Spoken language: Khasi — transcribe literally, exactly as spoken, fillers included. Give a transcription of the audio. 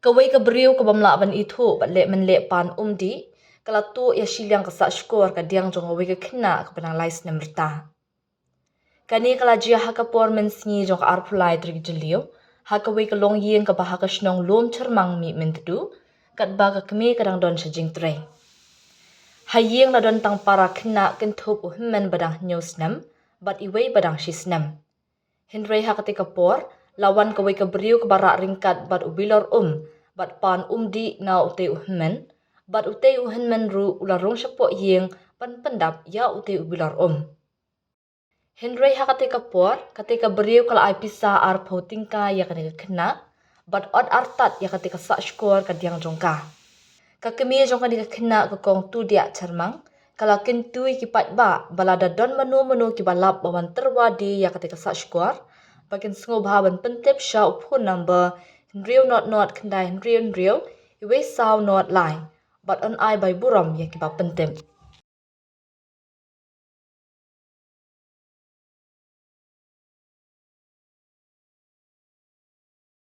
Kawei ka briew ka bym lah ban ithuh bad leh mynleh pan um dih, ka la tuh ïa shiliang ka sahshkor ka diang jong kawei ka khynnah kaba dang lai snem rta. Kane ka la jia ha ka por mynsngi jong ka arphew lai tarik Jylliew, ha kawei ka longïing kaba ha ka shnong Lum Chyrmang Mihmyntdu, katba ka kmie ka dang don sha jingtrei. Ha ïing la don tang para khynnah kynthup u hynmen ba dang hynñiew snem bad iwei ba dang shi snem. Hynrei ha katei ka por, la wan kawei ka briew kaba rah ryngkat bad u bilor um, bad pan um dih na utei u hynmen, bad utei u hynmen ruh u la rung shapoh ïing ban pyndap ïa utei u bilor um. Hynrei ha katei ka por, katei ka briew ka la ai pisa arphew tyngka ïa kane ka khynnah, bad ot artat ïa katei ka sahshkor ka diang jong ka. Ka kmie jong kane ka khynnah ka Kong Tudiah Chyrmang, ka la kyntu ïa ki paidbah ba lada don mano mano kiba lap ba wan tyrwa die ïa katei ka sahshkor, ba kin sngewbha ban pyntip sha u phone number hynriew not not khyndai hynriew hynriew, iwei saw not lai, bad yn ai bai burom ïa kiba pyntip.